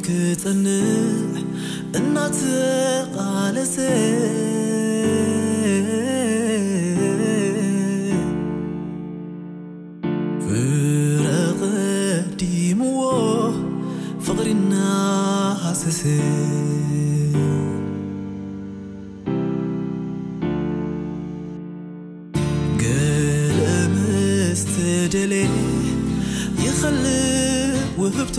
ክጸንዕ እናተቓለሰ፣ ፍረ ቀዲምዎ ፍቕሪ እናሃሰሰ፣ ገለ ምስ ተደልየ ይኸልእ ውህብቶ።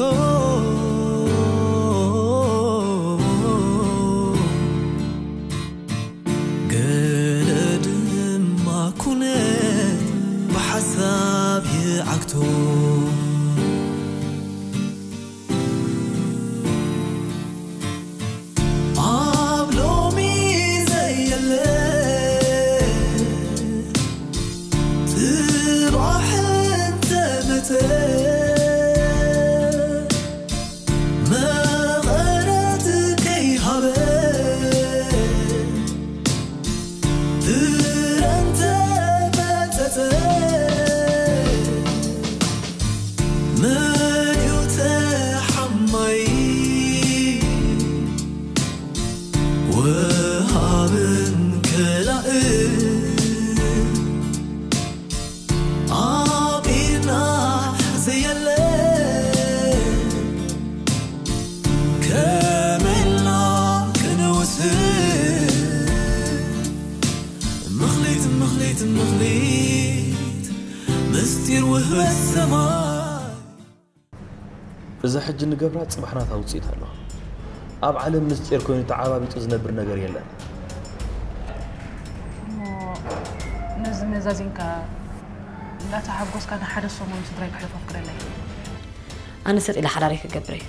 ገለ ድማ ኩነት ብሓሳብ ይዓግቶ። ኣብ ሎሚ ዘየለ ጽባሕ እንተመጸ፣ መቐረት ከይሃበ፣ ፍረ እንተመጸጸ፣ መን እዩ ተሓማይ? ወሃብን ከላእን ኣብ ኢድና ዘየለ፣ ከመይ ኢልና ክንውስን? ምኽሊት፣ ምኽሊት፣ ምኽሊት፣ ምስጢር ውህበት ሰማይ። እዛ ሕጂ ንገብራ ጽባሕ ናታ ውጽኢት ኣለዋ። ኣብ ዓለም ምስጢር ኮይኑ ተዓባቢጡ ዝነብር ነገር የለን። እሞ ነዚ መዛዚንካ እንዳተሓጎስካ ንሓደ ሰሙን ስድራይ ከሕልፎ ኣፍቅደለይ። ኣነ ሰጥ ኢለ ሓዳረይ ክገብር እየ።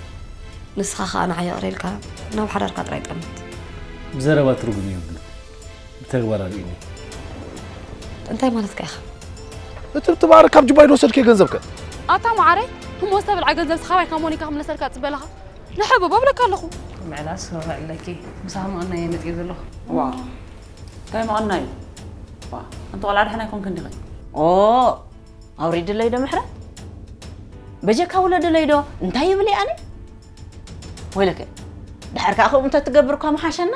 ንስኻ ኸኣ ንዓይ ይቕረ ኢልካ ናብ ሓዳርካ ጥራይ ጠምት። ብዘረባ ትርጉም የብሉን። ብተግባር ኣርእዩኒ። እንታይ ማለትካ ኢኻ? እቲ ብትባዕሪ ካብ ጁባይ ዝወሰድክዮ ገንዘብከ? ኣታ መዓረይ፣ ህሞት ዝተብልዓ ገንዘብ ስኻባይ ካብ ሞኒካ ክምለሰልካ ትጽበ ኣለኻ? ንሕብቦ እብለካ ኣለኹ። ምዕላስ ረብዕ ኣለኪ። ምሳኻ መቐናየ መጽእ ዘለኹ። ዋ። እንታይ መቐናዩ? ዋ። ኣንቲ ቆልዓ ደሓን ኣይኮንክን ዲኺ? ኦ፣ ኣውሪድለይ ዶ ምሕረት? በጀካ ውለድለይ ዶ? እንታይ ይብል ኣነ? ወይለከ። ድሓር ከኣ ከምኡ እንተትገብር እኳ ምሓሸና።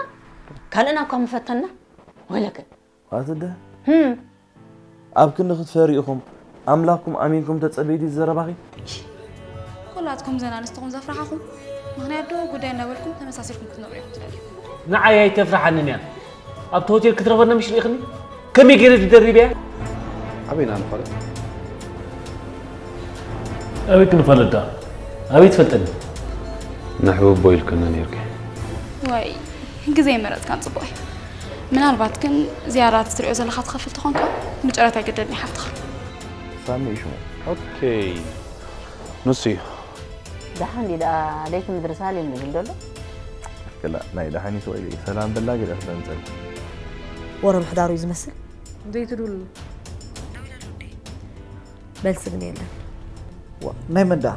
ካልእና እኳ ምፈተና። ወይለከ። ኣትደ? ህም። ኣብ ክንዲ ክትፈርዩ ኢኹም፣ ኣምላኽኩም ኣሚንኩም ተጸበዩ ድዩ ዘረባኺ? ኩላትኩም ዘን ኣንስትኹም ዘፍርሓኹም፣ ምኽንያት ዶ ጉዳይ እናበልኩም ተመሳሲልኩም ክትነብሩ ኢኹም ትደልዩ? ንዓይ ኣይተፍርሓንን እያ። ኣብቲ ሆቴል ክትረኽበና ምሽ ልኢኽኒ? ከመይ ገይረ ድደሪብ እያ? ኣበይና ንፋለጥ? ኣበይ ክንፋለጥ ደኣ? ኣበይ ትፈልጠኒ? ንሕብቦ ኢልክኒ ነይርኪ። ዋይ፣ ግዜ ይመረጽካን ጽቡቕ እዩ። ምናልባት ግን ዝያዳ እቲ ትሪኦ ዘለኻ ትኸፍል ተኾንካ፣ ንጨረታ ኣይገደድን እዩ ሓፍትኻ። ሳሚ እዩ ሽሙ። ኦኬ፣ ንሱ እዩ። ደሓን ድዩ ደኣ ለይቲ ምድሪ ሳሌም ዝብል ዘሎ? ክላ፣ ናይ ደሓን እዩ ተባሂሉ እዩ። ሰላም በላ ገለ ክበንጸል። ወረ ምሕዳሩ እዩ ዝመስል። ዘይትድውሉ። መልሲ ግን የለን። ዋ፣ ናይ መን ደኣ?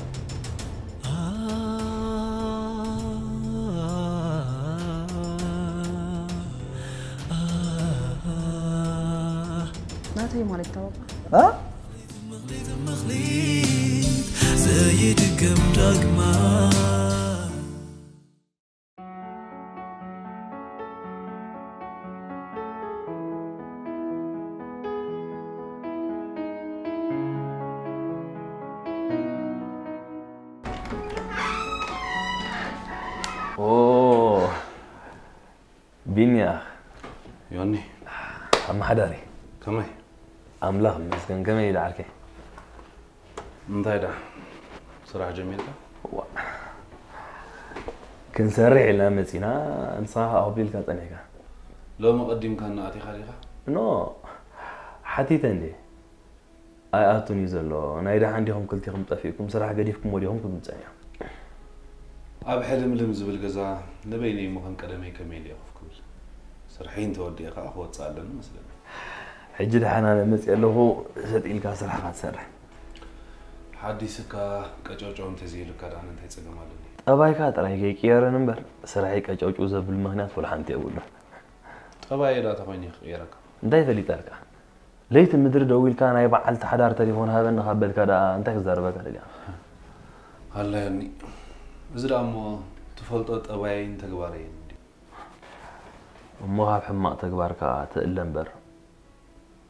ናተይ ማለት ይታወቅ። አ? ዘይድገም ዳግማ። ኦ፣ ቢኒ ኣኽ። ዮኒ። ኣመሓዳሪ። ከመይ? ኣምላኽ ይመስገን፣ ከመይ ኢሉ ዓርከይ? እንታይ ደኣ? ስራሕ ጀሚርካ? ዋ። ክንሰርሕ ኢልና መጺና፣ ንስኻ ከኣ ኮፍ ኢልካ ጸኒሕካ። ሎሚ ቀዲምካና ኣቲኻ ዲኻ? ኖ፣ ሓቲተ እንዴ? ኣይኣቱን እዩ ዘሎ። ናይ ደሓን ዲኹም ክልቲኹም ጠፊእኩም፣ ስራሕ ገዲፍኩሞ ዲኹም ክብል ጸኒሑ? ኣብ ሕልምልም ዝብል ገዛ ንበይነይ እሞ ከም ቀደመይ ከመይ ኢለ ኮፍ ክብል? ስርሐይ እንተወዲኤ ከኣ ክወጽእ ኣለኒ መስለኒ። ሕጂ ደሓን ኣነ መጺእ ኣለኹ፣ ሰጥ ኢልካ ስራሕኻ ትሰርሕ። ሓዲስካ ቀጨውጨው እንተዘይብልካ ደኣ እንታይ ጸገም ኣለኒ? ጠባይካ ጥራይ ከይቅየርን እምበር፣ ስራሐይ ቀጨውጭው ዘብል ምኽንያት ወላ ሓንቲ የብሉን። ጠባየይ ደኣ ተኾይኑ ክቕየረካ? እንታይ ፈሊጠልካ? ለይቲ ምድሪ ደዊልካ ናይ በዓልቲ ሓዳር ተሌፎን ሃበኒ ካብ በልካ ደኣ እንታይ ክዛረበካ ደልያ? ኣላዮኒ። እዚ ደኣ እሞ ትፈልጦ ጠባየይን ተግባረይን እንድዩ። እሞ ካብ ሕማቕ ተግባርካ ትእለ እምበር፣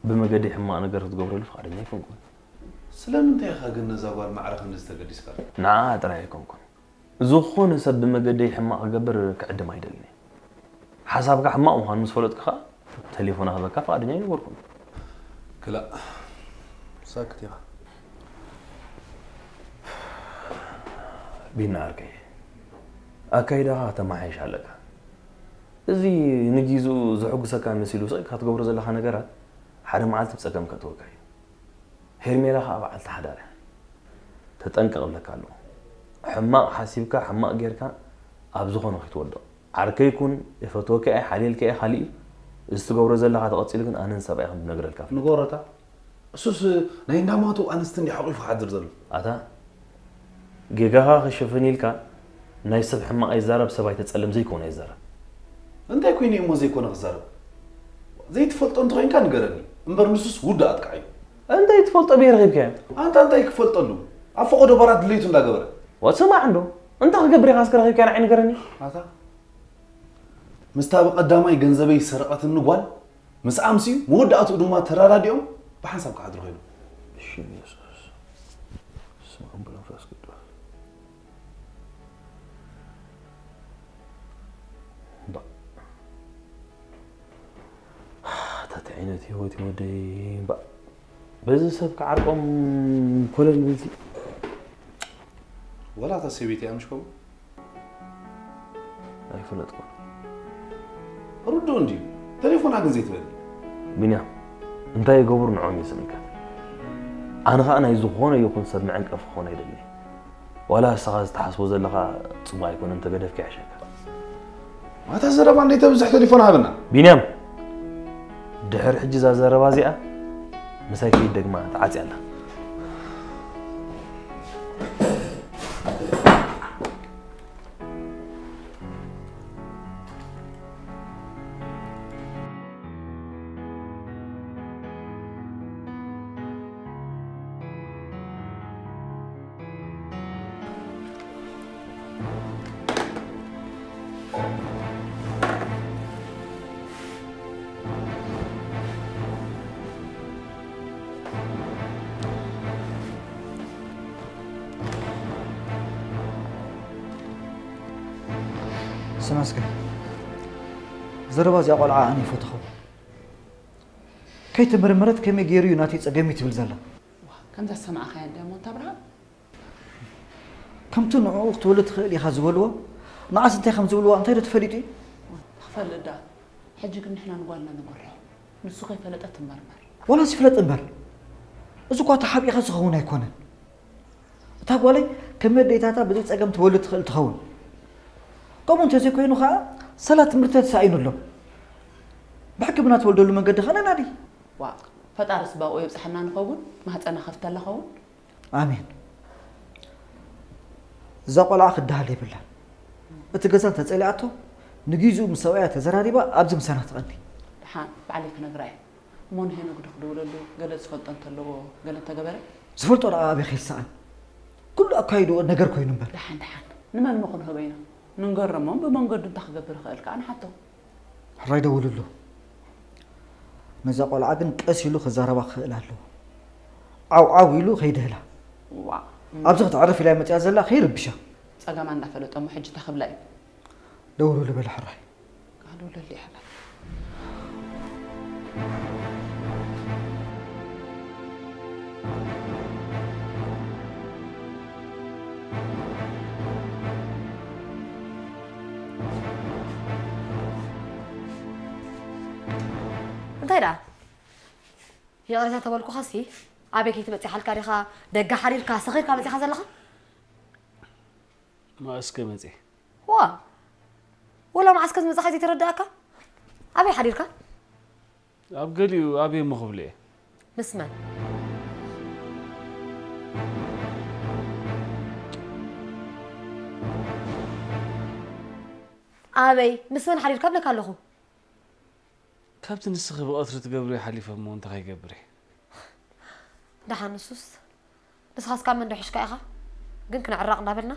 ብመገዲ ሕማቕ ነገር ክትገብረሉ ፍቓደኛ ኣይኮንኩን። ስለምንታይ ኢኻ ግን ነዛ ጓል ማዕረ ክንድዚ ተገዲስካ? ንዓኣ ጥራይ ኣይኮንኩን። ዝኾነ ሰብ ብመገደይ ሕማቕ ክገብር ክዕድም ኣይደልን እየ። ሓሳብካ ሕማቕ ምዃኑ ምስ ፈለጥኩ ኸኣ፣ ተሌፎና ክህበካ ፍቓደኛ ኣይነበርኩን። ክላእ፣ ሳክት ኢኻ። ቢና ዓርከይ፣ ኣካይዳኻ ከተመሓይሽ ኣለካ። እዚ ንጊዝኡ ዘሐጉሰካ መሲሉ ስቕ ኢልካ ትገብሮ ዘለኻ ነገራት፣ ሓደ መዓልቲ ብጸገም ከእትወካ እዩ። ሄርሜላ ኸኣ በዓልቲ ሓዳር እያ። ተጠንቀቕ እብለካ ኣለኹ። ሕማቕ ሓሲብካ፣ ሕማቕ ጌርካ ኣብ ዝኾነ ከይትወድቕ። ዓርከይ ኩን፣ እፈትወካ እየ፣ ሓልየልካ እየ፣ ካልእ እዩ። እዚ ትገብሮ ዘለኻ ተቐጺሉ ግን ኣነን ሰብኣይ ከም ዝነግረልካ ፍለጥ። ንገሮ እታ። እሱስ ናይ እንዳማቱ ኣንስቲ እንዲ ሓቑፉ ክሓድር ዘሎ። ኣታ፣ ጌጋኻ ክሽፍን ኢልካ ናይ ሰብ ሕማቕ ኣይዛረብ፣ ሰብ ኣይተጸልም ዘይኮነ ኣይዛረብ። እንታይ ኮይኑ እሞ ዘይኮነ ክዛረብ? ዘይትፈልጦ እንተኾይንካ ንገረኒ። እምበር ንሱስ ውዳእ ኣጥቃዕ እዩ። እንታይ ትፈልጦ በይ ረኺብካዮ? ኣንታ እንታይ ክፈልጠሉ? ኣብ ፈቐዶ ባራት ድሌቱ እንዳገበረ። ወ ስማዕ እንዶ፣ እንታይ ክገብር ኢኻ እስከ ረኺብካዮ ንዓይ ንገረኒ። ኣታ፣ ምስታ ብቐዳማይ ገንዘበይ ዝሰረቐትኒ ጓል፣ ምስ ኣምስዩ መወዳእትኡ ድማ ተረዳዲኦም ብሓንሳብ ክሓድሩ ኮይኖም። ብሽም የሱስ፣ ስም ኣቦ መንፈስ ቅዱስ። እምባ። እታ እንታይ ዓይነት ህይወት እዩ ወደይ፣ እምባ። በዚ ሰብ ክዓርቆም ኮለል ንብል ሲ። ወላ እታ ሰበይቲ እያ ምሽ ከምኡ? ኣይፈለጥኩን። ርዱእ እንድዩ። ተሌፎና ግን ዘይትበሊ። ቢንያም፣ እንታይ ይገብሩ ንዖም እዩ ዝምልከት። ኣነ ኸኣ ናይ ዝኾነ ይኹን ሰብ መዐንቀፊ ክኾን ኣይደልን። ዋላ ንስኻ ዝተሓስቦ ዘለኻ ጽቡቕ ኣይኮነን፣ እንተገደፍካ ይሕሸካ። ማታ ዘረባ እንዴት ተብዝሕ ተሌፎን ሃበና። ቢንያም፣ ድሕሪ ሕጂ እዛ ዘረባ እዚኣ ምሳይ ከይትደግማ ተዓጽያ ኣላ። ስማስከ፣ ዘረባ እዚኣ ቆልዓ ኣነ ይፈትኸው። ከይተመርመረት ከመይ ገይሩ እዩ ናተይ ጸገም እዩ ትብል ዘላ? ዋ፣ ከምዛ ዝሰማዕኻያ እንድያ እሞ፣ ኣንታ ኣብርሃም። ከምቲ ንዕኡ ክትወልድ ትኽእል ኢኻ ዝበልዎ፣ ንዓስ እንታይ ከም ዝብልዋ እንታይ ዶ ተፈሊጡ እዩ? ክፈልጥ ደኣ። ሕጂ ግን ንሕና ንጓልና ንመርሖ። ንሱ ከይፈለጠ ትመርመር። ዋላ ዝፍለጥ እምበር፣ እዚ እኳ ተሓቢእካ ዝኸውን ኣይኮነን። እታ ጓለይ ከም ኣዴታታ ብዘይ ጸገም ትወልድ ትኽእል ትኸውን። ከምኡ እንተዘይኮይኑ ኸኣ፣ ሰላ ትምህርቲ ተሳኢኑ ኣሎ። ብሕክምና ትወልደሉ መንገዲ ኸኣ ነናዲ። ዋእ፣ ፈጣሪ ጽባቕኡ የብጽሓና ንኸውን፣ ማህጸና ከፍተላ ኸውን። ኣሜን። እዛ ቆልዓ ክደሃል የብላን። እቲ ገዛ እንተጸሊኣቶ፣ ንጊዜኡ ምስ ሰብኣያ ተዘራሪባ ኣብዚ ምሳና ትቐኒ። ደሓን፣ ባዕለይ ክነግራ እየ። እሞ ንሄኖክ ዶ ክድውለሉ፣ ገለ ዝፈልጦ እንተለዎ፣ ገለ እንተገበረ? ዝፈልጦ ደኣ ኣበይ ከይሰኣን? ኩሉ ኣካይድኡ ነገር ኮይኑ እምበር። ደሓን፣ ደሓን። ንመን እሞ ክንህቦ ኢና? ንንገሮ እሞ ብመንገዱ እንታይ ክገብር ይኽእል ከኣ ንሓቶ። ሕራይ ደውልሉ። ነዛ ቆልዓ ግን ቀስ ኢሉ ክዛረባ ክኽእል ኣለዎ። ዓው ዓው ኢሉ ከይድህላ። ዋ። ኣብዚ ክተዕርፍ ኢላ እያ መጺኣ ዘላ፣ ከይርብሻ። ጸገማ እንዳፈለጠ እሞ ሕጂ እንታይ ክብላ እዩ? ደውልሉ በለ ሕራይ። ኣዶ ለሊ ሓላ። እንታይ ደኣ? ይቕሬታ ተበልኩኻሲ፣ ኣበይ ከይትመጽእ ሓልካ ዲኻ? ደገ ሓዲርካ፣ ሰኺርካ መጺኻ ዘለኻ? መዓስከ መጺኤ? ዋ! ወላ መዓስከ ዝመጻኻ ዘይተረድኣካ? ኣበይ ሓዲርካ? ኣብ ገሊኡ ኣበይ እሞ ክብሎ እየ? ምስ መን? ኣበይ? ምስ መን ሓዲርካ እብለካ ኣለኹ? ካብቲ ንስኺ ብቐትሪ ትገብርዮ ሓሊፈ እሞ እንታይ ከይገብር እየ? ደሓን ንሱስ። ንስኻስ ካብ መን ዶ ሒዝካ ኢኻ? ግን ክንዕረቕ እንዳበልና?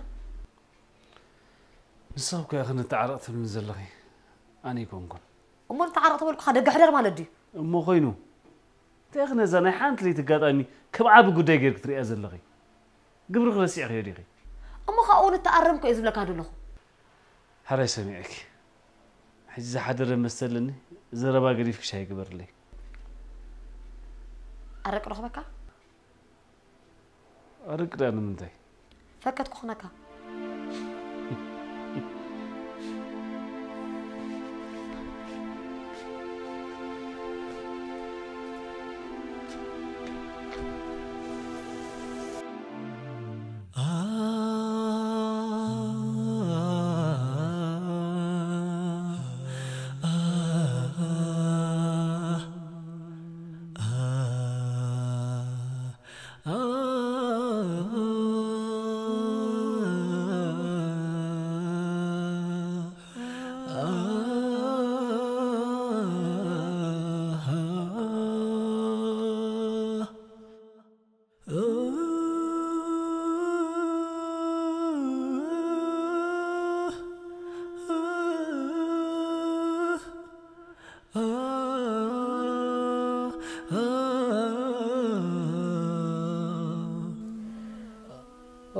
ንስኺ እኮ ኢኺ ንተዓረቕ ትብልኒ ዘለኺ፣ ኣነ ኣይኮንኩን። እሞ ንተዓረቕ ተበልኩኻ ደገ ሕደር ማለት ድዩ? እሞ ኮይኑ፣ እንታይ ኢኺ ነዛ ናይ ሓንቲ ለይቲ ኣጋጣሚ ከም ዓቢ ጉዳይ ጌርኪ ትርእያ ዘለኺ? ግብርኺ ረሲዕኽዮ ዲኺ? እሞ ካብኡ ንተኣረምኩ እየ ዝብለካ ዘለኹ። ሓራይ ሰሚዐኪ። ሕጂ ዝሓደረ መስተ ኣለኒ፣ ዘረባ ገዲፍኪ ሻሂ ግበርለይ። ኣረቂ ዶ ክበካ? ኣረቂ ደኣ ንምንታይ? ፈከት ኩኽነካ።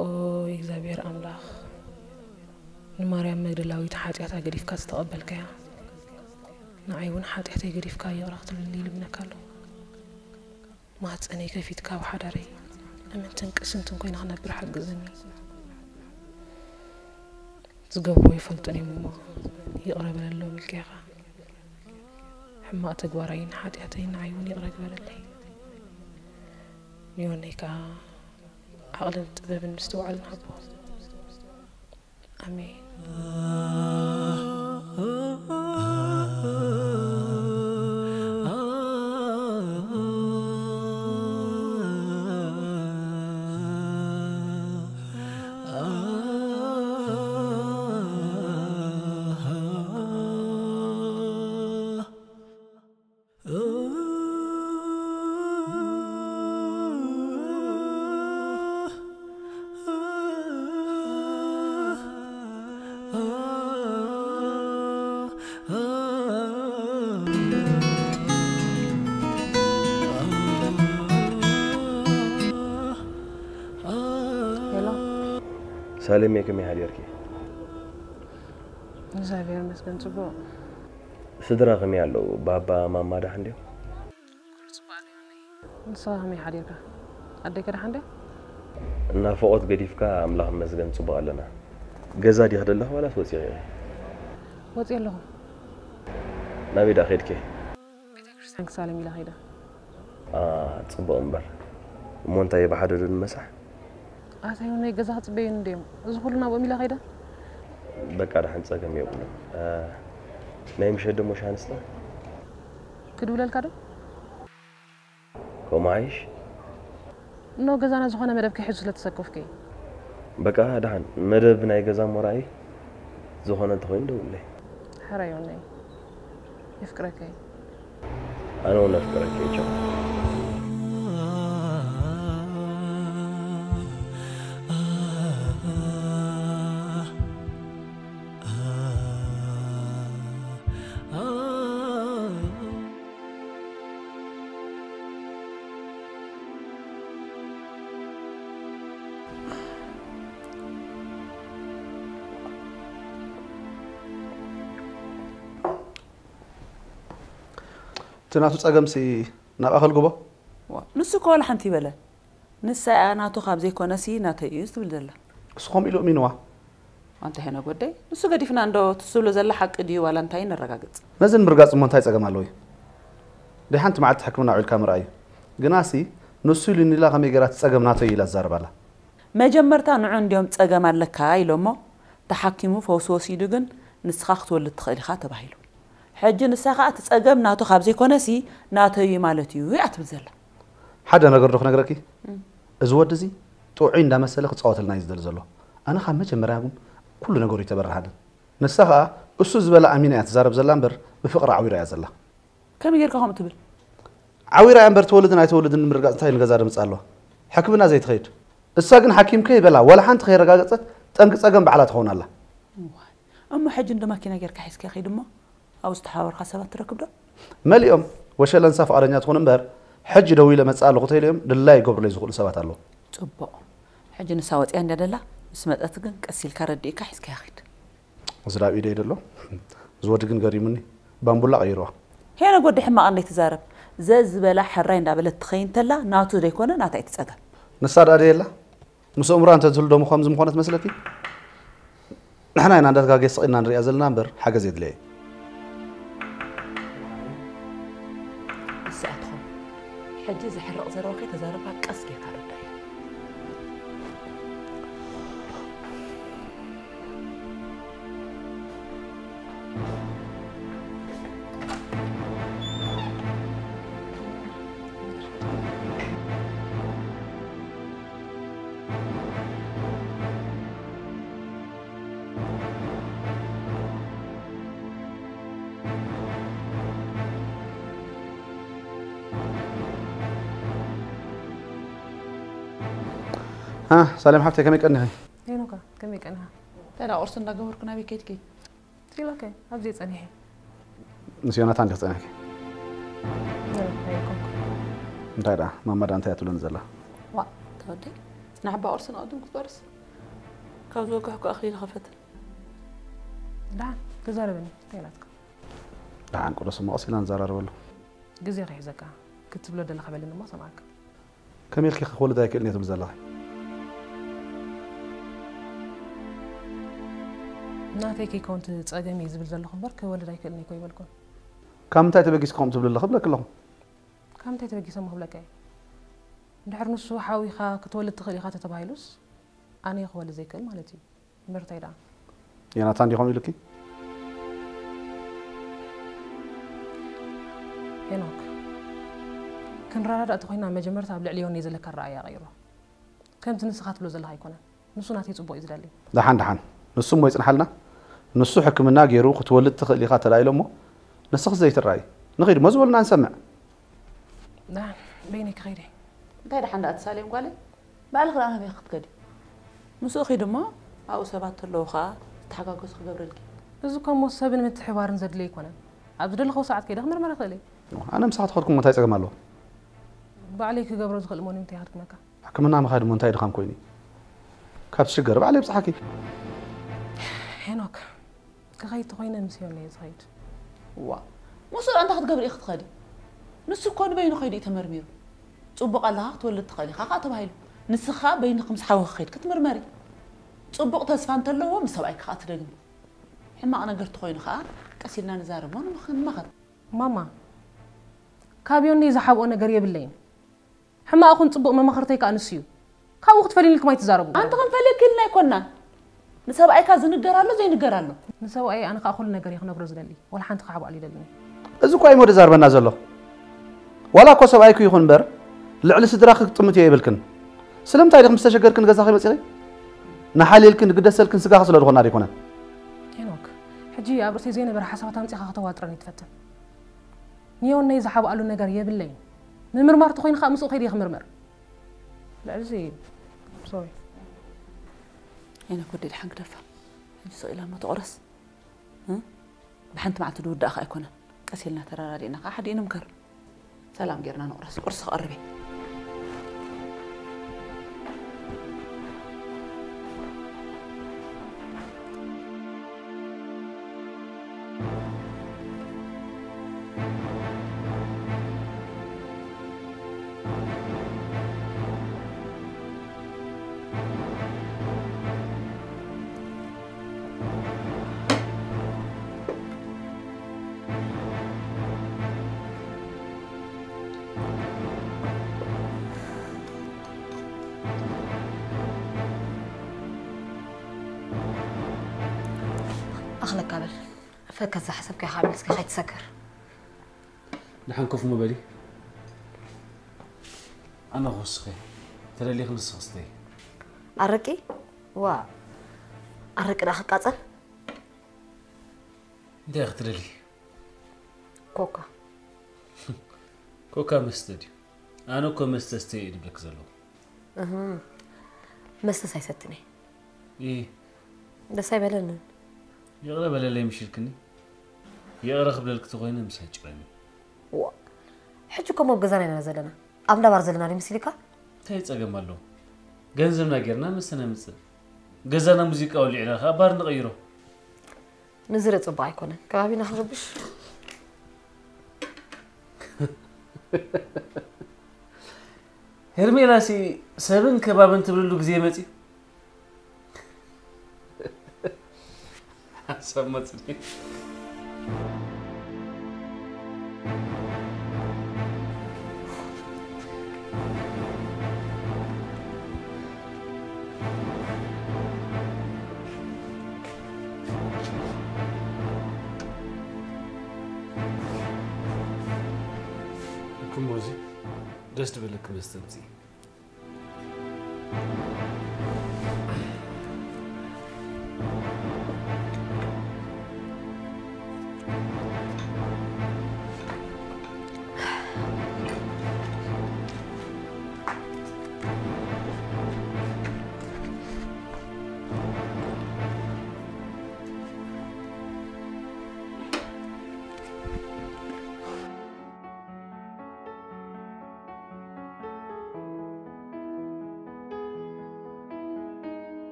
ኦይ እግዚኣብሔር ኣምላኽ፣ ንማርያም መግደላዊት ሓጢኣታ ገዲፍካ ዝተቐበልካያ፣ ንዓይ እውን ሓጢኣተይ ገዲፍካ ይቕረ ክትብለለይ ይልምነካ ኣለኹ። ማህፀነይ ከፊትካ ኣብ ሓዳረይ እምንትን ቅስንትን ኮይነ ክነብር ሓግዘኒ። ዝገብርዎ ይፈልጡን እዮም እሞ ይቕረ በለሎም ኢልካ ኢኻ። ሕማቕ ተግባረይን ሓጢኣተይን ንዓይ እውን ይቕረ ግበረለይ። ንዮነይ ከኣ ዓቕልን ጥበብን ምስትውዓልን ሃቦ። ኣሜን። ሄሎ። ሳሌሜ፣ ከመይ ሓዲርኪ? እግዚኣብሔር ይመስገን፣ ጽቡቕ። ስድራ ከመይ ኣለዉ? ባባ፣ ማማ ደሓን ድዮም? ንስኻ ከመይ ሓዲርካ? ኣደይከ ደሓን ድያ? ናፍቖት ገዲፍካ ኣምላኽ ይመስገን ጽቡቕ ኣለና። ገዛ ዲኺ ዘለኺ ዋላስ ወጺኺ ኢኺ? ወጺኤ ኣለኹ። ናበይ ደኣ ከይድኪ? ቤተክርስትያን ክሳለም ኢለ ከይደ። ኣ፣ ጽቡቕ እምበር። እሞ እንታይ ብሓደ ዶ ንመሳሕ? ኣታ ዮናይ፣ ገዛ ክጽበዩኒ ድዮም? እዚ ኩሉ ናብኦም ኢለ ከይደ? በቃ ደሓን ጸገም የብሉን። እ፣ ናይ ምሸት ደሞ ሻሂ ንስተ? ክድውለልካ ዶ? ከምኡ ዓይሽ? እኖ ገዛና ዝኾነ መደብ ከይሕዙ ስለ ተሰከፍኩ እየ። በቃ ደሓን መደብ ናይ ገዛ እሞ ርኣይ፣ ዝኾነ እንተኾይኑ ደውለይ። ሕራይ ዮናይ፣ የፍቅረካ እየ። ኣነ እውን ኣፍቅረኪ እየ። ቻው። እቲ ናቱ ጸገምሲ ናብኣ ከልግቦ? ዋ፣ ንሱ እኮ ዋላ ሓንቲ ይበለ። ንሳ እያ ናቱ ካብ ዘይኮነሲ ናተይ እዩ ትብል ዘላ። እሱ ከምኡ ኢሉ እሚንዋ። ኣንታ ሄኖክ ወደይ፣ ንሱ ገዲፍና እንዶ ትስብሎ ዘላ ሓቂ ድዩ ዋላ እንታይ ነረጋግጽ? ነዚ ንምርጋጽ እሞ እንታይ ጸገም ኣለዎ እዩ? ደይ ሓንቲ መዓልቲ ሕክምና ውዒልካ ምርኣይ እዩ። ግናሲ ንሱ ኢሉኒ ኢላ ከመይ ገይራ እቲ ጸገም ናተይ እዩ ኢላ ትዛረብ ኣላ? መጀመርታ ንዑ እንድዮም ጸገም ኣለካ ኢሎሞ፣ ተሓኪሙ ፈውሲ ወሲዱ ግን ንስኻ ክትወልድ ትኽእል ኢኻ ተባሂሉ። ሕጂ ንሳ ኸኣ እቲ ጸገም ናቱ ካብ ዘይኮነሲ ናተይ እዩ ማለት እዩ እያ ትብል ዘላ። ሓደ ነገር ዶ ክነግረኪ? እም። እዚ ወዲ እዚ ጥዑይ እንዳመሰለ ክጻወተልና እዩ ዝደሊ ዘሎ። ኣነ ካብ መጀመርያ ግን ኩሉ ነገሩ ይተበረሃልን። ንሳ ኸኣ እሱ ዝበላ ኣሚና እያ ትዛረብ ዘላ እምበር ብፍቕሪ ዓዊራ እያ ዘላ። ከመይ ጌርካ ከምኡ ትብል? ዓዊራ እያ እምበር ትወልድን ኣይትወልድን ንምርጋጽ እንታይ ንገዛ ደምጽ ኣለዋ? ሕክምና ዘይትኸይድ? እሳ ግን ሓኪም ከይበላ ዋላ ሓንቲ ከይረጋገጸት ጠንቂ ጸገም ባዕላ ትኸውን ኣላ። እዋይ፣ እሞ ሕጂ እንዶ ማኪና ጌርካ ሒዝካ ኺድ እሞ ኣብኡ ዝተሓባበርካ ሰባት ትረክብ ዶ? መሊኦም። ወሸለንሳ ፍቓደኛ ትኹን እምበር፣ ሕጂ ደዊለ መጽእ ኣለኹ ተኢለዮም ድላይ ይገብሩለይ ዝኽእሉ ሰባት ኣለዉ። ጽቡቕ። ሕጂ ንሳ ወጺኣ እንድያ ደላ፣ ምስ መጸት ግን ቀስ ኢልካ ረዲእካ ሒዝካያ ኺድ። እዚ ዳብ ኢደይ ደሎ። እዚ ወዲ ግን ገሪሙኒ። ባምቡላ ቀይርዋ። ሄኖክ ወዲ ሕማቕ እንዴት ትዛረብ? ዘዝበላ ሕራይ እንዳበለት ትኸይን ተላ ናቱ ዘይኮነ ናታ እዩ እቲ ጸገም። ንሳ ደኣ ደየላ? ምስ እምራ እንተ ትህሉ ደሞ ከምዚ ምኾነት መስለኪ? ንሕና ኢና እንዳተጋገየ ስቕ ኢልና ንሪኣ ዘለና እምበር ሓገዝ የድልያ እዩ። ንስኣ ትኾን። ሕጂ ዘሕርቕ ዘረባ ከይተዛረብካ ቀስ ጌርካ ረዳያ። ሃ፣ ሳሌም ሓፍተይ፣ ከመይ ቀኒኺ? ሄኖካ፣ ከመይ ቀኒኻ? እንታይ ደኣ ቁርሲ እንዳገበርኩ ናበይ ከይድኪ? ሲላከ፣ ኣብዚ ጸኒሐ። ምስ ዮናታን ዲኺ ጸኒሕኪ? ኖ፣ ኣይኮንኩ። እንታይ ደኣ፣ ማማ ደኣ እንታይ እያ ትብለኒ ዘላ? ዋ፣ ተወደይ፣ ንዓባ ቁርሲ ንቐድም ክትበርስ። ካብ ዝወግሕኩ ኣኽሊል ኸፈት። ደሓን፣ ተዛረበኒ፣ እንታይ ናትካ? ደሓን ቁርሲ እሞ ቀስ ኢልና ንዘራረበሉ። ግዜ ከይሕዘካ፣ ክትብሎ ደለኻ በለኒ እሞ ሰምዓካ። ከመይ ኢልኪ ክወልድ ኣይክእልን እየ ትብሊ ዘለኺ? ናተይ ከይከውን እቲ ጸገም እዩ ዝብል ዘለኹ እምበር ክወልድ ኣይክእልን እየ እኮ ኣይበልኩን። ካብ ምንታይ ተበጊስኪ ከምኡ ትብሊ ኣለኺ እብለኪ ኣለኹ። ካብ ምንታይ ተበጊሰ እሞ ክብለካ እየ? እንድሕር ንሱ ሓዊኻ ክትወልድ ትኽእል ኢኻ ተተባሂሉስ ኣነ እየ ክወልድ ዘይክእል ማለት እዩ። እምበር እንታይ ደኣ? ዮናታን ድዩ ከምኡ ኢሉኪ? ሄኖክ፣ ክንረዳዳእ ተኾይና መጀመርታ ኣብ ልዕሊ ዮኒ ዘለካ ኣረኣእያ ቀይሮ። ከምቲ ንስኻ ትብሎ ዘለኻ ኣይኮነን። ንሱ ናተይ ጽቡቕ እዩ ዝደሊ። ደሓን ደሓን፣ ንሱ እሞ ይጽንሓልና። ንሱ ሕክምና ገይሩ ክትወልድ ትኽእል ኢኻ ተላኢሎ እሞ ንስኺ ዘይትረኣይ። ንኺድ እሞ ዝበሉና ንሰምዕ። ደሓን፣ በይነይ ክኸይድ እየ። እንታይ ደሓን ደኣ ትሳልዮም ጓለይ? ባዕልኺ ደኣ ናበይ ክትከዲ? ምስኡ ኺዲ እሞ ኣብኡ ሰባት ተለዉ ኸኣ ዝተሓጋገዙ ክገብረልኪ። እዚ እኮ እሞ ሰብን ምትሕብባርን ዘድልዮ ኣይኮነን። ኣብ ዝደለኽዎ ሰዓት ከይደ ክምርመር እኽእል እየ። ኣነ ምሳኺ ተኸድኩ እሞ እንታይ ጸገም ኣለዎ? ባዕለይ ክገብሮ ዝኽእል እሞ ንምንታይ ከድክመካ? ሕክምና ምኻድ እሞ እንታይ ድኻም ኮይኑ እዩ? ካብ ትሽገሪ ባዕለይ ኣብጽሓኪ። ሄኖክ፣ ክኸይድ ተኾይነ ምስ ዮኒ እየ ዝኸይድ። ዋ፣ ምስኡ እንታይ ክትገብሪ ኢኺ ትኸዲ? ንሱ እኮ ንበይኑ ከይዱ እዩ ተመርሚሩ። ጽቡቕ ኣለኻ ክትወልድ ትኽእል ኢኻ ከኣ ተባሂሉ። ንስኻ በይንኺ ምስ ሓውኺ ከይድኪ ክትምርመሪ። ጽቡቕ ተስፋ እንተለዎ ምስ ሰብኣይኪ ከኣ ትደግሚ። ሕማቕ ነገር ተኾይኑ ከኣ ቀስ ኢልና ንዛረቦ ንምኽ-፣ ንመኸር። ማማ፣ ካብ ዮኒ ዝሓብኦ ነገር የብለይን። ሕማቕ ይኹን ጽቡቕ መማኽርተይ ከኣ ንሱ እዩ። ካብኡ ክትፈልዩኒ ኢልኩም ኣይትዛረቡ። ኣንቲ ክንፈልየኪ ኢልና ኣይኮናን። ንሰብኣይካ ዝንገር ኣሎ ዘይንገር ኣሎ። ንሰብኣየይ ኣነ ከኣ ኩሉ ነገር እየ ክነግሮ ዝደሊ። ዋላ ሓንቲ ክሓብኣሉ ይደልኒ። እዚ እኮ እዩ ሞደ ዛርበና ዘሎ። ዋላ እኮ ሰብኣይኩ ይኹን እምበር ልዕሊ ስድራኺ ክትጥምትዮ የብልክን። ስለምንታይ ዲኺ ምስ ተሸገርክን ገዛኺ መጺኺ? ንሓልየልክን ንግደሰልክን ስጋኺ ስለ ዝኾና ዶ ኣይኮነን? ሄኖክ፣ ሕጂ ኣብ ርእሰይ ዘይነበረ ሓሳባት ኣምጺኻ ከተዋጥረኒ ትፈትን። ንዮነይ ዝሓብኣሉ ነገር የብለይን። ምምርማር ተኾይኑ ከኣ ምስኡ ከይደ ክምርመር። ልዕሊ እዚ፣ ሶሪ። ሄኖክ ወደይ ደሓን ግደፋ። ሕጂ ስቕ ኢላ እሞ ትቑረስ። እ? ብሓንቲ መዓልቲ ዝውዳእ ከኣ ኣይኮነን። ቀስ ኢልና ተረዳዲእና ከኣ ሓዲኡ ንምከር። ሰላም ጌርና ንቑረስ። ቁርሲ ክቐርብ እየ። ኣኽለካ በል። ፈከዛ ሓሳብካ ኢኻ መሊስካ ከይትሰክር። ደሓን ኮፍ ምበሊ። ኣነ ክውስኸ። ተደሊኺ ንስኺ ስተይ። ኣረቂ? ዋ። ኣረቂ ደኣ ክቃጸል? እንታይ ክትደሊ? ኮካ። ኮካ መስተ ድዩ? ኣነ እኮ መስተ ስተይ እየ ድብለኪ ዘለኹ። እህ። መስተስ ኣይሰትን እየ። ኢ። ደስ ኣይበለንን። ይቕረ በለለይ ምሽልክኒ። ይቕረ ክብለልክ ተኾይነ ምሳይ ጭረኒ። ዋ፣ ሕጂ እኮ ኣብ ገዛና ኢና ዘለና። ኣብ እንዳባር ዘለና ዶ ይመስልካ? እንታይ ጸገም ኣለዎ? ገንዘብና ጌርና መስተ ነምጽእ። ገዛና ሙዚቃ ወሊዕና ከኣ ባር ንቐይሮ። ንዝርኢ ጽቡቕ ኣይኮነን። ከባቢና ክርብሽ። ሄርሜላሲ ሰብን ከባብን ትብልሉ ግዜ መጺኡ። ሓሳብ መጽኒ። እኩሞ እዚ ደስ ድብለክ መስተ ምጺ።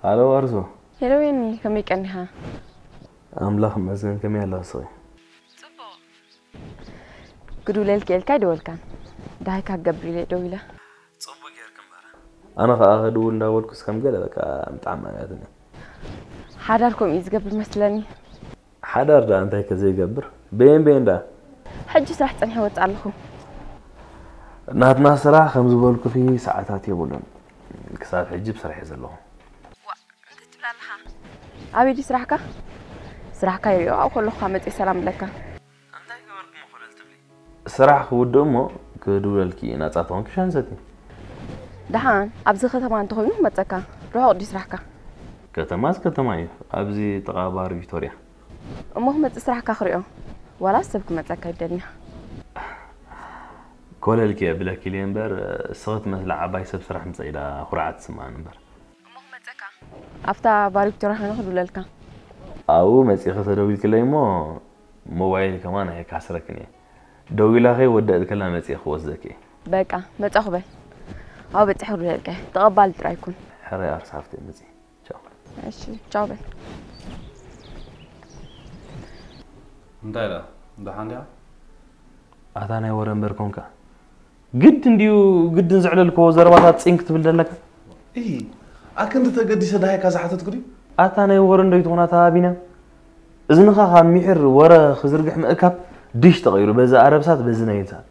ሃሎ ኣርዞ። ሄሎ ዮኒ፣ ከመይ ቀኒኻ? ኣምላኽ ይመስገን፣ ከመይ ኣላ ንስኺ? ጽቡቕ። ክድውለልኪ ኢልካ ኣይደወልካን። ደሃይካ ክገብር ኢለ ደዊለ። ጽቡቕ ጌርክ እምበር። ኣነ ኸኣ ክድውል እንዳበልኩስ ከም ገለ በቃ ምጥዓም ኣልያትኒ። ሓዳር ከምኡ እዩ ዝገብር መስለኒ። ሓዳር ደኣ እንታይ ከ ዘይገብር? በየን በየን ደኣ? ሕጂ ስራሕ ጸኒሐ ወጽእ ኣለኹ። ናትና ስራሕ ከም ዝበልኩኺ ሰዓታት የብሉን። ክሳብ ሕጂ ብስራሕ እየ ዘለኹ። ዋ፣ እንታይ ትብል ኣለኻ? ኣበይ ድዩ ስራሕካ? ስራሕካ ይሪኦ ኣብኡ ከለኹ መጽየ ሰላም እብለካ። እንታይ ገበርኩ እሞ ኮለል ትብሊ? ስራሕ ክውድእ እሞ ክድውለልኪ ናጻ ተኾንኪ ሻሂ ንሰቲ። ደሓን፣ ኣብዚ ከተማ እንተኾይኑ ክመጸካ። ርሑቕ ድዩ ስራሕካ? ከተማስ ከተማ እዩ። ኣብዚ ጥቓ ባር ቪክቶርያ። እሞ ክመጽእ ስራሕካ ክሪኦ። ዋላስ ሰብ ክመጸካ ይደልያ። ኮለልኪ እየ ብለኪ ኢለ እምበር፣ እስኺ ትመስላ ዓባይ ሰብ ስራሕ ምጸኢዳ ኩርዓት ትስምዓኒ እምበር። እሞ ክመጸካ። ኣብታ ባር ቪክቶርያ ኮይነ ክድውለልካ። ኣብኡ መጺኺ ተደዊልክለይ እሞ ሞባይል ከማን ኣይካስረክን እየ። ደዊላ ከይወደእት ከላ መጺኤ ክወስደኪ እየ። በቃ፣ መጻኹ በል። ኣብ በጺሐ ክደልቀ። ተቐባሊ ጥራይ ኩን። ሕራይ ኣርሳፍቲ መጺ። ቻው። እሺ፣ ቻው በል። እንታይ ደኣ? ደሓን ዲኻ? ኣታ ናይ ወረ እምበር ኮንካ። ግድ እንድዩ፣ ግድን ዘዕለልክዎ ዘረባታት ጺንክ ትብል ዘለካ? እይ፣ ኣክንዲ ተገዲሰ ደሃይካ ዝሓተትኩ ድዩ? ኣታ ናይ ወረ እንዶ ይትኾን ኣታ ቢንያም። እዝንኻ ካብ ሚሒር ወረ ክዝርግሕ ምእካብ ድሽ ተቐይሩ፣ በዚ ኣረብሳት፣ በዚ ናይልሳት።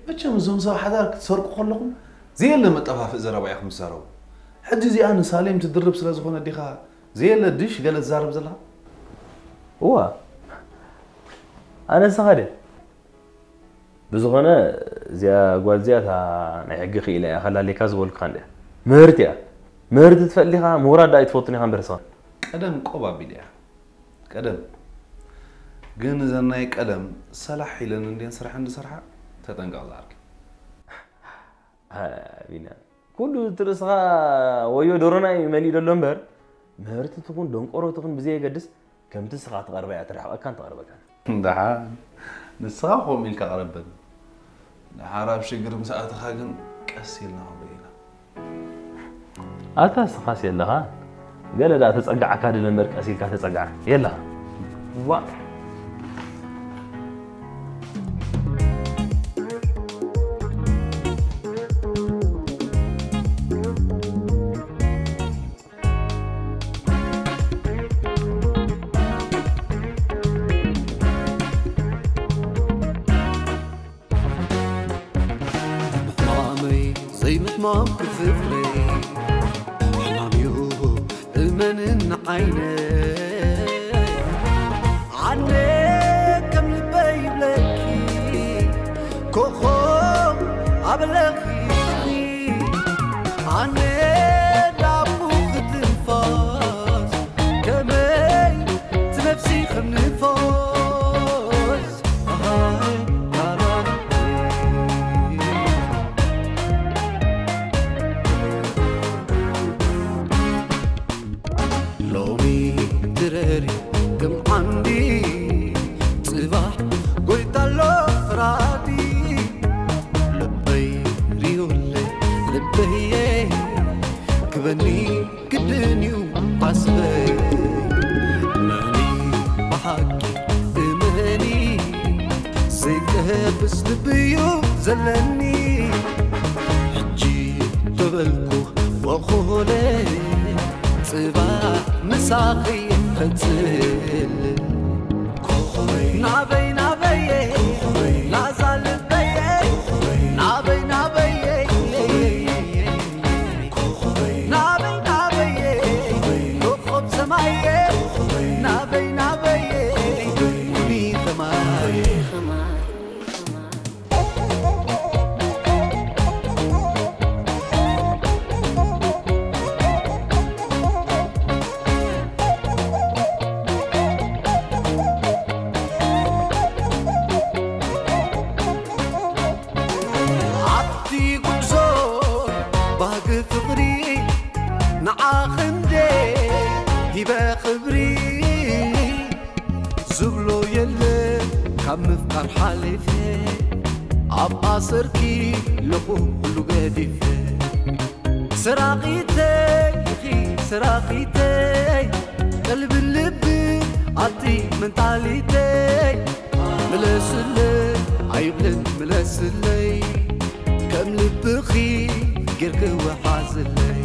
መቸም እዞም ሰብ ሓዳር ክትሰርቁ ከለኹም ዘየለ መጠፋፍእ ዘረባ ኢኹም ትዛረቡ። ሕጂ እዚኣ ንሳሌም ትድርብ ስለ ዝኾነ ዲኻ ዘየለ ድሽ ገለ ትዛረብ ዘለኻ? እዋ፣ ኣነ ንስኻ ድየ? ብዝኾነ፣ እዚኣ ጓል እዚኣ እታ ናይ ሕጊ ክኢላ እያ፣ ከላልየካ ዝበልኩኻ እንድያ። ምህርቲ እያ። ምህርቲ ትፈሊ ኢኻ፣ ምውራድ ደኣ ኣይትፈቱን ኢኻ እምበር ንስኻ። ቀደም ቆብ ኣቢለ እያ። ቀደም። ግን እዘን ናይ ቀደም ሰላሕ ኢለን እንድየን ስረሐን ዝሰርሓ፣ ተጠንቀቕ ዝዓርከይ። ኣቢና። ኩሉ እቲ ርእስኻ ወዮ ዶሮና እዩ መሊኡ ዘሎ እምበር፣ ምህርቲ ትኹን ደንቆሮ ትኹን ብዘየገድስ፣ ከምቲ ንስኻ ትቐርባ እያ ትርሕቐካን ትቐርበካን። ደሓን፣ ንስኻ ከምኡ ኢልካ ቅረበኒ። ደሓር ኣብ ሽግር ምስ ኣተኻ ግን ቀስ ኢልና ክንሪኦ ኢና። ኣታ ንስኻስ የለኻ። ገለ ደኣ ተጸጋዕካ ድለ እምበር ቀስ ኢልካ ተጸጋዕ። የለኻ። ዋ። ሕማመይ ዘይምሕማም ክፍለይ ሕማም እዩ እመንን ዓይነይ። ዓነ ከም ልበይ ይብለኪ ኮኾብ ኣብ ለኺ። ኣነ ዳቡ ክትንፋስ ከመይ ትነፍሲ ከም ንፋስ። ኣሃይ፣ ኣሃይ። በኒ ግድን እዩ ሓስበይ መኒ ብሓቂ እመኒ ዘይቀብስ ልብዩ ዘለኒ ሕጂ ተበልኩ ወኾለ ጽባሕ ምሳኺ ፈጽል ናበይ ናበየ ላዛ ልበየ ናበይ ናበየ ናበይ ናበየ ኮኾብ ሰማየ ናበይ ናበየ ቢ ከማየ ኣብቲ ጉዕዞ ባህጊ ፍቕሪ ንዓኺ እንደ ሂበ ክብሪ ዝብሎ የለ ካብ ምፍቃር ሓሊፈ ኣብ ኣሰርኪ ለኹ ኩሉ ገዲፈ ስራቒተይ ኢኺ ስራቒተይ ቀልብን ልብን ኣቲ መንታሊተይ ምለስለይ ኣይብልን ምለስለይ ከም ልብኺ ጌርኪ ወሓዝለይ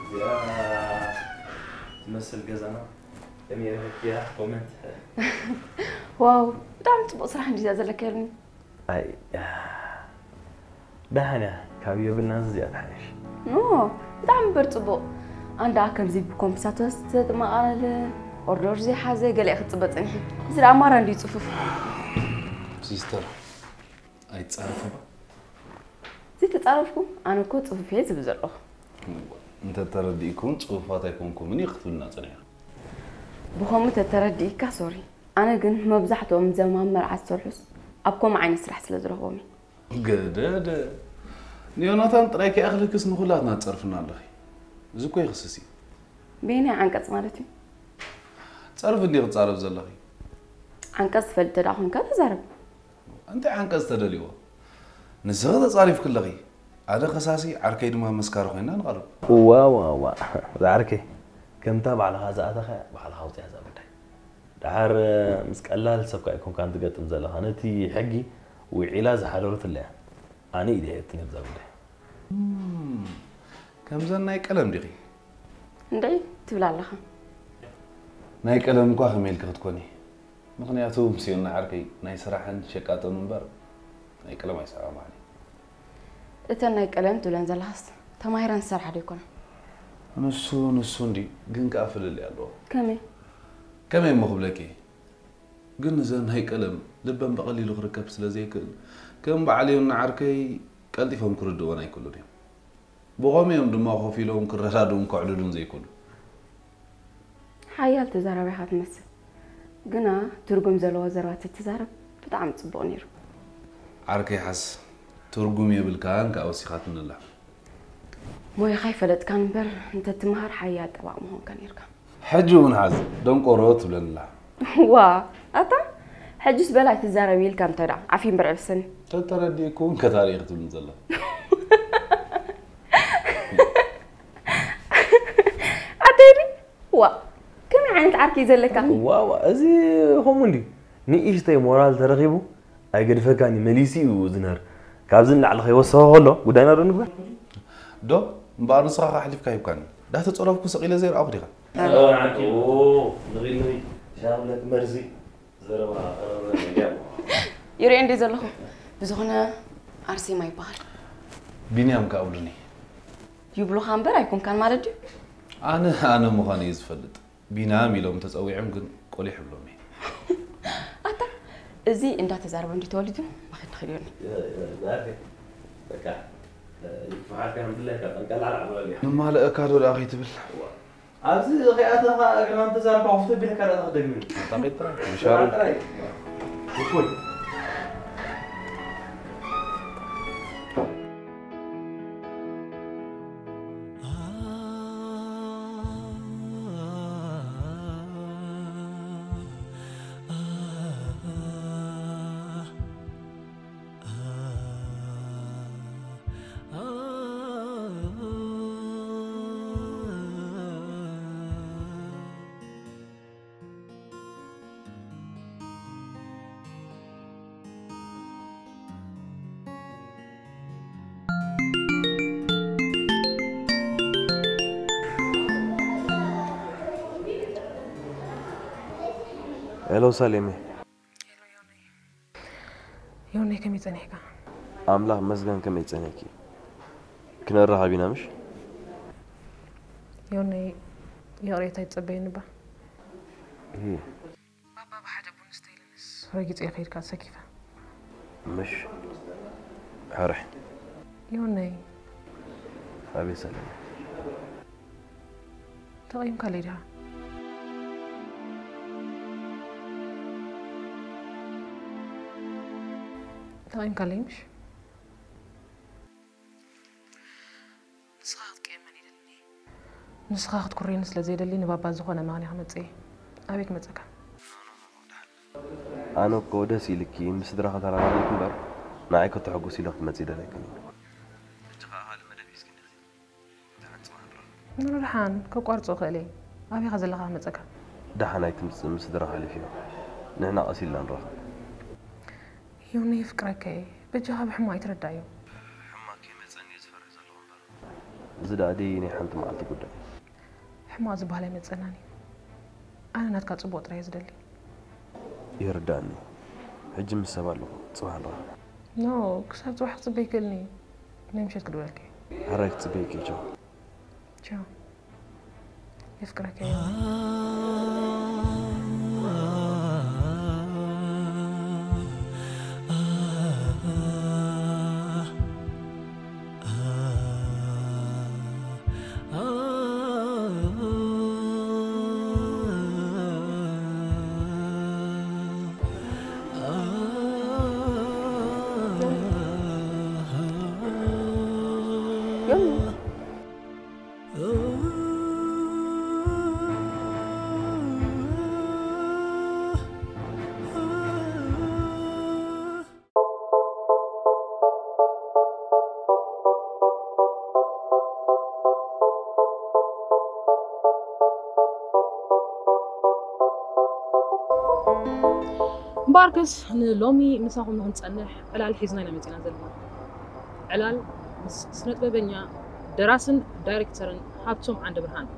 እዚኣ ትመስል ገዛና ከመይ ረኺብክያ ኮመንት ዋው ብጣዕሚ ፅቡቅ ስራሕ እንዲዛ ዘለካ ይርኒ ኣይ ደሓን እያ ካብ የብልናን እዚኣ ትሓይሽ ኖ ብጣዕሚ እምበር ፅቡቅ ኣንዳ ከምዚ ብኮምፒሳቶስ ዝተጥመቃለ ኦርደር ዘይሓዘ ገለ ክትፅበ ፀኒሑ እዚ ደኣ ማራ እንድዩ ፅፉፍ ሲስተር ኣይትፃረፊ እባ ዘይተፃረፍኩም ኣነ እኮ ፅፉፍ እየ ዝብል ዘለኹ እንተተረዲእኩም እውን ፅፉፋት ኣይኮንኩምን እዩ ክትብልና ፀኒሕኩም ብኸምኡ ተተረዲእካ ሶሪ ኣነ ግን መብዛሕትኦም ዘማን መርዓ ዝሰርሑስ ኣብ ከምኡ ዓይነት ስራሕ ስለ ዝረኽቦም እዩ ገደደ ንዮናታን ጥራይ ከይኣኽለክስ ንኹላትና ትፀርፍና ኣለኺ እዚ እኮ ይኽስስ እዩ በየናይ ዓንቀፅ ማለት እዩ ፀርፊ እንዲ ክትፃረፍ ዘለኺ ዓንቀፅ ትፈልጥ ተዳ ኮንካ ተዛረብ እንታይ ዓንቀፅ ተደልይዎ ንስኺ ተፃሪፍኪ ኣለኺ ኣደ ከሳሲ ዓርከይ ድማ መስካሪ ኮይና ንቐርብ ዋዋዋ ዝዓርከይ ከምታ ባዕልኻ ዝኣተኻ ባዕልኻ ውፅያ እዛ ጉዳይ ደሓር ምስ ቀላል ሰብካ ኣይኮንካን ትገጥም ዘለኻ ነቲ ሕጊ ውዒላ ዝሓደሩትለያ ኣነ ኢደ የብትን እዛ ጉዳይ ከምዘን ናይ ቀለም ዲኺ እንታይ ትብል ኣለኻ ናይ ቀለም እኳ ከመይ ኢልኪ ክትኮኒ ምኽንያቱ ምስ ዮና ዓርከይ ናይ ስራሕን ሸቃጥን እምበር ናይ ቀለም ኣይሰማማዕን እዩ እተን ናይ ቀለም ትብለን ዘለኻስ ተማሂረን ዝሰርሓ ዶ ይኮና ንሱ ንሱ እንዲ ግን ከዓ ፍልልይ ኣለዎ ከመይ ከመይ እሞ ክብለኪ ግን እዘን ናይ ቀለም ልበን ብቐሊሉ ክርከብ ስለ ዘይክእል ከም በዓል ዮና ዓርከይ ቀልጢፎም ክርድእወን ኣይክእሉን እዮም ብኸምኡ እዮም ድማ ኮፍ ኢሎም ክረዳድኡን ከዕልሉን ዘይክእሉ ሓያል ተዛራቢ ኢኻ ትመስል ግና ትርጉም ዘለዎ ዘረባ ተትዛረብ ብጣዕሚ ጽቡቕ ነይሩ። ዓርከይ ሓስ ትርጉም የብልካን ከኣ ወሲኻትኒ ኣላ። ሞያኻ ኣይፈለጥካን እምበር እንተትምሃር ሓያል ጠባቕ ምኾንካ ነይርካ። ሕጂ እውን ሓዝ ደንቆሮ ትብለኒ ኣላ። ዋ ኣታ ሕጅስ በል ኣይትዛረብ ኢልካ እንተ ደኣ ዓፊ እምበር ዕብስኒ። ተተረዲእኩ እውን ከታሪእኺ ትብልኒ ዘላ። ኣተይዲ ዋ ከመይ ዓይነት ዓርኪ እዩ ዘለካ? ዋዋ እዚ ከምኡ እንድዩ ንእሽተይ ሞራል ተረኺቡ ኣይገድፈካን እዩ መሊሱ እዩ ዝነር ካብዚ ንላዕሊ ከይወሰኸ ከሎ ጉዳይና ዶ ንግበር ዶ እምበኣር ንስኻ ኸ ኣሕሊፍካ ሂብካኒ ዳተጸረፍኩ ስቕ ኢለ ዘይረኣኹ ዲኻ ንኺድ ንኺድ ሻብለት መርዚ ዘረባ ቀረብና ሚድያ ይርኢ እንደ ዘለኹ ብዝኾነ ኣርሴማ ይበሃል። ቢንያም ከኣ ብሉኒ። ይብሉኻ እምበር ኣይኮንካን ማለት ድዩ? ኣነ ኣነ ምዃን እየ ዝፈልጥ። ቢንያም ኢሎም ተጸዊዖም ግን ቆሊሕ ይብሎም እየ። ኣታ እዚ እንዳተዛረበ እንዲ ተወሊዱ መኸድ ንኽድ ዮኒ። ንማለእካ ዶ ደኣ ከይትብል። ኣብዚ ከይኣተኻ እግርና እንተዛርባ ኮፍ ተቢልካ ደኣ ተኽደግምን ኣታ ቂጣ ምሻሩ ጥራይ እኩል ሄሎ ሳሌመ። ዮኒ ከመይ ጸኒሕካ? ኣምላኽ መስገን ከመይ ጸኒሕኪ? ክነራኸብ ኢና ምሽ? ዮኒ ይቕሬታ ይጸበየኒ እባ። እሂ። ባባ ብሓደ ቡን ስተይልንስ ረጊጸ ከይድካ ሰኪፈ። ምሽ? ሕርሕ። ዮኒ ኣቤት ሳሌመ። ተቐይምካለይ ዲኻ? ተቐይምካለይ ምሽ? ንስኻ ክትቅየመኒ ይደሊ። ንስኻ ክትኩርየኒ ስለ ዘይደሊ ንባባ ዝኾነ ምኽንያት ክመጽእ እየ። ኣበይ ክመጸካ? ኣነ እኮ ደስ ኢልኪ ምስ ስድራኺ ተረዳዲእኪ እምበር ንዓይ ከተሐጉሲ ኢለ ክትመጺ ኣይደለይክን እየ። ሕጂ ኸኣ ካልእ መደብ ሒዝኪ እንዲኺ። ደሓን ጽባሕ ንራኸብ። ንደሓን ከቋርጾ እኽእል እየ። ኣበይ ኢኻ ዘለኻ ክመጸካ? ደሓን ኣይትምጽእ ምስ ስድራኺ ሓሊፍዮ። ንሕና ቀስ ኢልና ንራኸብ። ዮኒ የፍቅረካ እየ። በጃኻ ብሕማቕ ኣይትረዳእዮ። ሕማቕ ከይመጸኒ እየ ዝፈርህ ዘለኹ እምበር። እዚ ደኣ ደይ ናይ ሓንቲ መዓልቲ ጉዳይ። ሕማቕ ዝበሃል ኣይመጸናን እዩ። ኣነ ናትካ ጽቡቕ ጥራይ እየ ዝደሊ። ይርዳእኒ። ሕጂ ምስ ሰብ ኣለኹ። ጽባሕ ንራኸብ። ኖ፣ ክሳብ ጽባሕ ክጽበ ይክእልኒ እዩ። ናይ ምሸት ክድውለልካ እየ። ሕራይ ክጽበየኪ እየ። ቻው። ቻው። የፍቅረካ እየ። እምበኣርከስ ንሎሚ ምሳኹም ንክንጸንሕ ዕላል ሒዝና ኢና መጺና ዘለና። ዕላል ምስ ስነጥበበኛ ደራስን ዳይሬክተርን ሃብቶም ዓንደብርሃን።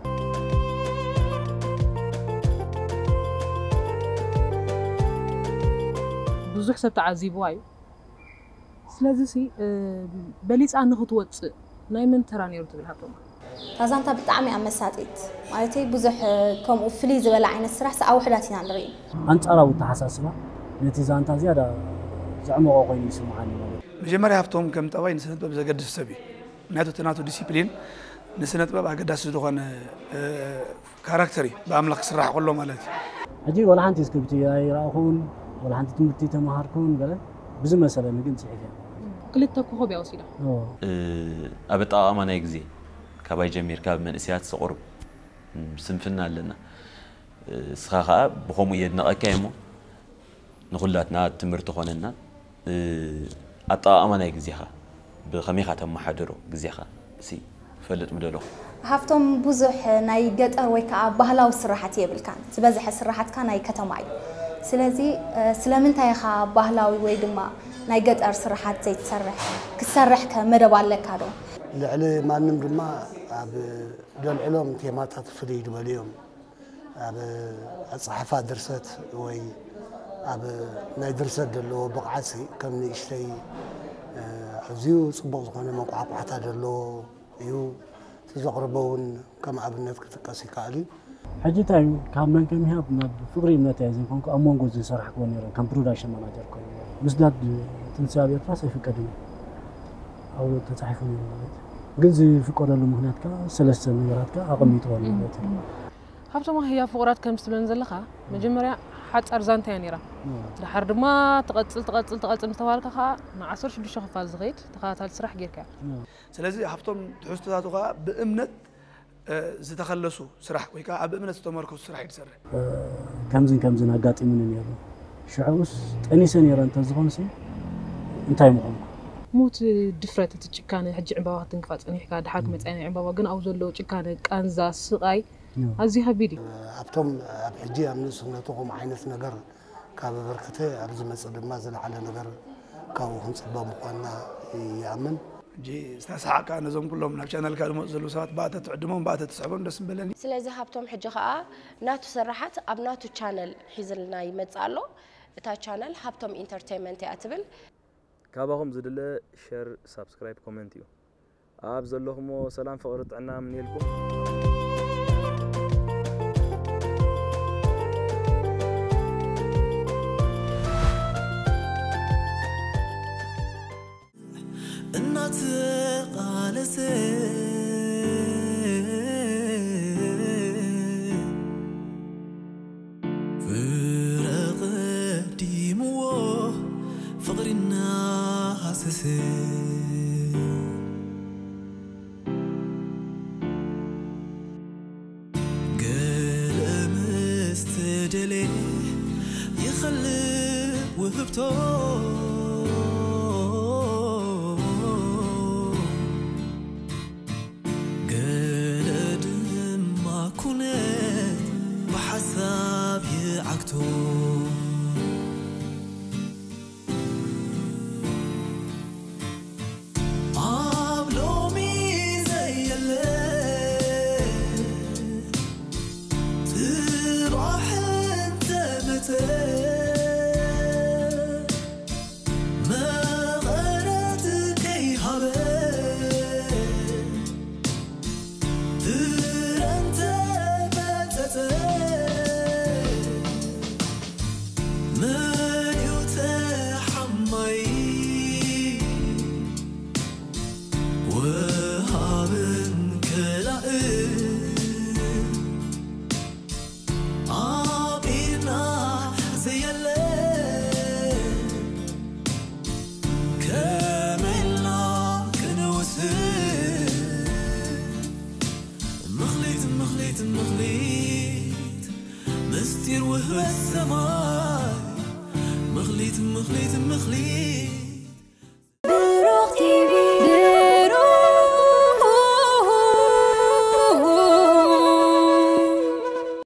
ብዙሕ ሰብ ተዓዚብዋ እዩ። ስለዚሲ በሊጻ ንክትወጽእ ናይ መን ተራ ነይሩ ትብል ሃብቶም? እታ ዛንታ ብጣዕሚ እያ መሳጢት። ማለተይ ብዙሕ ከምኡ ፍልይ ዝበለ ዓይነት ስራሕ ሰኣ ውሑዳት ኢና ንርኢ። ኣንጻራዊ ኣተሓሳስባ ነቲ ዛንታ ዝያዳ ዘዕመቖ ኮይኑ ይስምዓኒ ማለት እዩ። መጀመርያ ሃብቶም ከም ጠባይ ንስነ ጥበብ ዘገድስ ሰብ እዩ። ምክንያቱ እቲ ናቱ ዲሲፕሊን ንስነ ጥበብ ኣገዳሲ ዝኾነ ካራክተር እዩ። ብኣምላኽ ክስራሕ ከሎ ማለት እዩ። ሕጂ ዋላ ሓንቲ እስክሪብቶ ኣይረኣኹን፣ ዋላ ሓንቲ ትምህርቲ ተማሃርኩን ገለ ብዝመሰለኒ ግን ጽሒፈ። ክልተ ኮኾብ እያ ወሲዳ። ኦ፣ እ፣ ኣብ ኣጠቓቕማ ናይ ግዜ ካባይ ጀሚርካ ኣብ መንእሰያት ዘቑርብ ስንፍና ኣለና። እ፣ እስኻ ኸኣ ብኸምኡ የድንቐካ እየ እሞ ንኹላትና ትምህርቲ ኾነና። እ፣ ኣጠቓቕማ ናይ ግዜኻ ብኸመይ ኢኻ ተመሓድሮ ግዜኻ እሲ ክፈልጥ ምደለኹ። ሃብቶም ብዙሕ ናይ ገጠር ወይ ከዓ ባህላዊ ስራሓት የብልካን። ዝበዝሐ ስራሓትካ ናይ ከተማ እዩ። ስለዚ እ፣ ስለምንታይ ኢኻ ባህላዊ ወይ ድማ ናይ ገጠር ስራሓት ዘይትሰርሕ? ክትሰርሕ ከ መደብ ኣለካ ዶ? ልዕሊ ማንም ድማ ኣብ ደልዕሎም ቴማታት ፍልይ ዝበሉ እዮም። ኣብ ኣፀሓሕፋ ድርሰት ወይ ኣብ ናይ ድርሰት ዘለዎ ብቕዓት ሲ ከም ንእሽተይ እ፣ ኣዝዩ ፅቡቕ ዝኾነ መንቋሕቋሕታ ዘለዎ እዩ። እቲ ዘቕርቦ እውን ከም ኣብነት ክጥቀስ ይከኣል እዩ። ሕጂ እንታይ እዩ ካብ መን ከም ይሃብ ናብ ፍቕሪ እምነት እያ ዘይኮንኩ ኣብ መንጎ ዝሰራሕክዎ ነይረ ከም ፕሮዳክሽን ማናጀር ኮይኑ ነይረ። ምስዳድ ጥንሲ ኣብ ኤርትራስ ኣይፍቀድን እዩ ኣብኡ ተፃሒፉ ነይሩ ማለት እዩ። ግን ዝፍቀደሉ ምክንያት ከዓ ሰለስተ ነገራት ከዓ ኣቐሚጥዎ ኣሎ ማለት እዩ። ሃብቶም ህያ ፍቑራት ከም ትብለን ዘለኻ መጀመርያ ሓጻር ዛንታ እያ ነይራ። ድሓር ድማ ትቐጽል ትቐጽል ትቐጽል ምስ ተባልካ ከዓ ን ዓሰርተ ሽዱሽተ ክፋል ዝኸይድ ተኸታታሊ ስራሕ ጌርካ። ስለዚ ሃብቶም ትሕዝቶታቱ ከዓ ብእምነት እ፣ ዝተኸለሱ ስራሕ ወይ ከዓ ኣብ እምነት ዝተመርኮሱ ስራሕ እዩ ዝሰርሕ። ከምዝን ከምዝን ኣጋጢሙኒ ነይሩ። ሽዑስ ጠኒሰ ነይረ እንተዝኾንሲ እንታይ ምኾንኩ? ሞት ድፍረት እቲ ጭካነ ሕጂ ዕምባባ ክትንክፋ ጸኒሕካ ድሓር ክመጽእ ናይ ዕምባባ ግን ኣብኡ ዘሎ ጭካነ ቃንዛ ስቓይ ኣዝዩ ከቢድ እዩ። ኣብቶም ኣብ ሕጂ ኣብ ንእስነቱ ከምኡ ዓይነት ነገር ካብ ኣበርክተ ኣብ ዝመጽእ ድማ ዝለዓለ ነገር ካብኡ ክንጽበ ምዃንና ይኣምን። ሕጂ ዝተሰሓቕካ ነዞም ኩሎም ናብ ቻነልካ ዝመፁ ዘለዉ ሰባት ብኣተ ትዕድሞም ብኣተ ትስሕቦም ደስ ምበለኒ። ስለዚ ሃብቶም ሕጂ ከዓ ናቱ ስራሓት ኣብ ናቱ ቻነል ሒዝልና ይመፅእ ኣሎ። እታ ቻነል ሃብቶም ኢንተርቴይንመንት እያ ትብል። ካባኹም ዝድለ ሸር ሳብስክራይብ ኮመንት እዩ። ኣብ ዘለኹሞ ሰላም ፍቕሪ ጥዕና ምንየልኩም። እናተቓለሰ ፍረ ቀዲምዎ ፍቕሪ እናሃሰሰ ገለ ምስ ተደልየ ይኸልእ ውህብቶ ገለ ድማ ኩነት ብሓሳብ ይዓግቶ ኣብ ሎሚ ዘየለ ጽባሕ እንተመጸ መቐረት ከይሃበ ፍረ እንተመጸጸ መን እዩ ተሓማይ ወሃብን ከላእን ኣብ ኢድና ዘየለ ከመይ ኢልና ክንውስን ምኽሊት ምኽሊት ምኽሊት ምስጢር ውህበት ሰማይ ምኽሊት ምኽሊት ምኽሊት